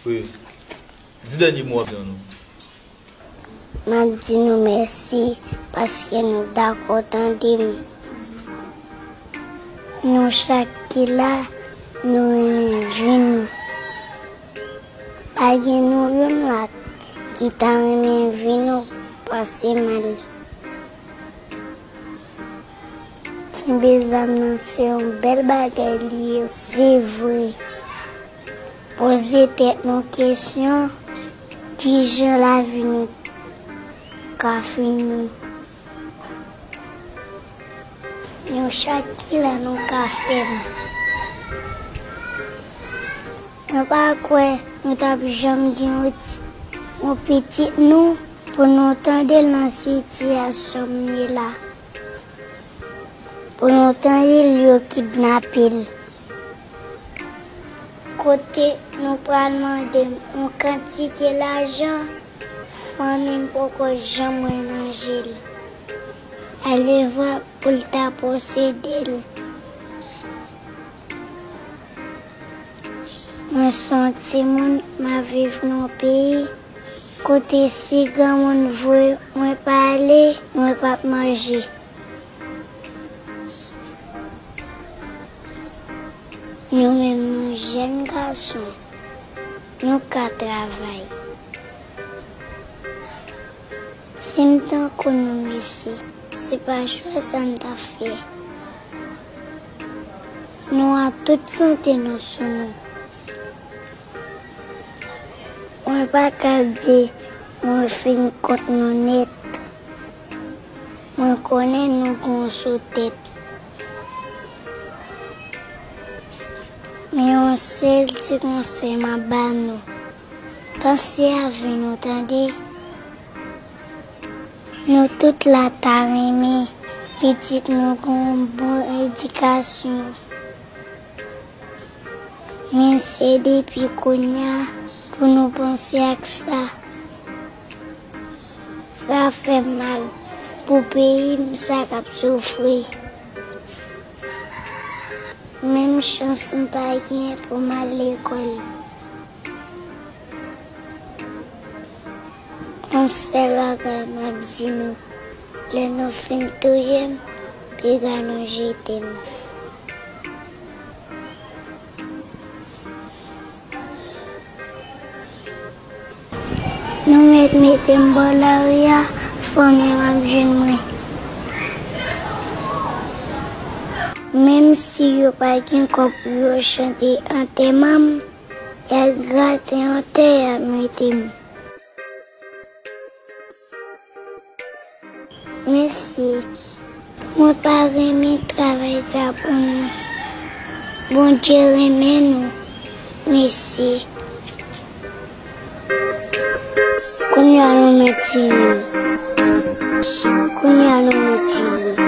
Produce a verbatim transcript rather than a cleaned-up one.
Wi. Di dènye mo w ap di an non. M ap di nou mèsi paske nou dakò tande m. Nou chak ki la, nou renmen vi nou. Pa gen nou youn la ki ta renmen vi nou pase mal. Kenbe zam nan se yon bèl bagay li ye, se vre. Poze tèt nou kesyon, kijan lavi nou ka fini? Nou chak ki la nou ka fè l. Mwen pa kwè nou t ap janm gen yon ti, yon pitit nou pou nou tande l nan sitiyasyon m ye la. Pou nou tande l yo kidnape l. Kote nou pral mande m yon kantite lajan, fanmi m poko janm wè nan je l. Alevwa pou l ta posede l. Mwen se yon timoun, m ap viv nan yon peyi kote si granmoun voye mwen pa ale, mwen p ap manje. Nou menm nou jèn gason, nou ka travay. Si m tankou nou mesye, se pa chwa sa m ta fè. Nou a tout sante nou sou nou. Mwen pa ka di mwen fin kont nou nèt. Mwen konnen nou gon sou tèt. Men yon sèl ti konsèy m ap ba nou. Panse a vi nou tande. Nou tout la ta renmen pitit nou gon bon edikasyon. Men se depi kounye a pou nou panse ak sa. Sa fè m mal pou peyi m sa k ap soufri. Menm chans m pa gen pou m al lekòl. Yon sèl bagay m ap di nou, lè nou fin touye m, piga nou jete m. Nou mèt mete m bò lari a, fanmi m ap jwenn mwen. Menm si yo pa gen kòb pou yo chante antèman m, y a grate yon tè y a mete m. Mesye, mwen pa renmen travay sa pou nou. Bondye renmen nou, mesye. Kounye a nou mèt tire m. Kounye a nou mèt tire m.